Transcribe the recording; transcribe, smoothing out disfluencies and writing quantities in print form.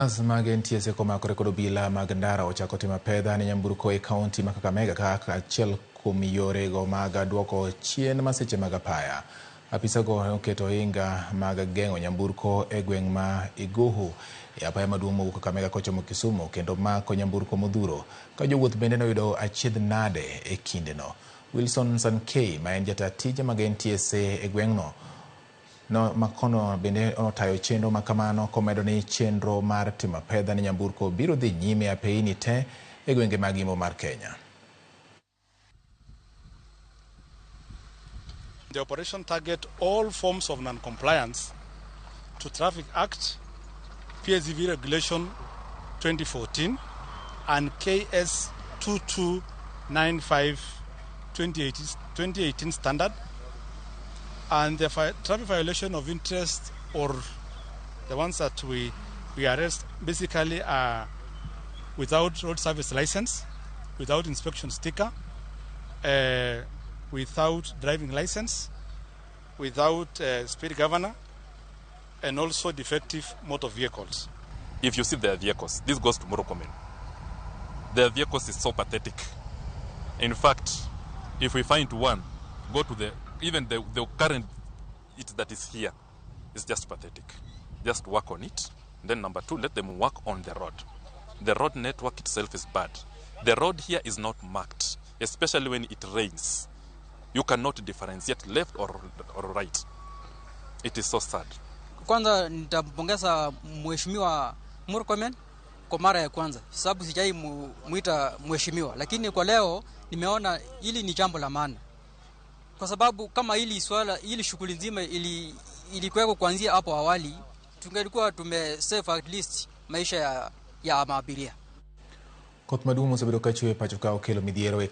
Mag NTSA komakore kod obila mag ndara ochako timo apedha ne nyamburko e kaunti ma Kakamega kaka achiel kuom yore go mag duoko chien masiche mag apaya. Apisa go oketo ohinga mag geng'o nyamburko e gweng' ma Iguhu e apaya maduong' mowuok Kakamega kochomo Kisumu kendo mako nyamburko modhuro ka jowuoth bende noyudo achiedh nade e kindeno. Wilson Sankei ma en jata tije mag NTSA e gweng'no no makono bende otayo chenro makamano komedo ni chenro mar timo apedha ne nyamburko biro dhi nyime apeyini te e gwenge mag Imbo mar Kenya. The operation target all forms of non-compliance to Traffic Act, PSV Regulation 2014 and KS 2295 2018 standard, and the traffic violation of interest, or the ones that we arrest, basically are without road service license, without inspection sticker, without driving license, without speed governor, and also defective motor vehicles. If you see their vehicles, this goes to Murkomen. Their vehicles is so pathetic. In fact, if we find one, go to the, even the current it that is here, is just pathetic. Just work on it. Then number two, let them work on the road. The road network itself is bad. The road here is not marked, especially when it rains. You cannot differentiate left or right. It is so sad. Kwanza nitampongeza Mheshimiwa Murkomen kwa mara ya kwanza, sababu sijai muita mheshimiwa, lakini kwa leo nimeona hili ni jambo la maana, kwa sababu kama hili swala, hili shughuli nzima ilikuweko kuanzia hapo awali, tungelikuwa tume save at least maisha ya maabiria. Koth maduong' osebedo ka chwe e pacho ka okelo midhiero e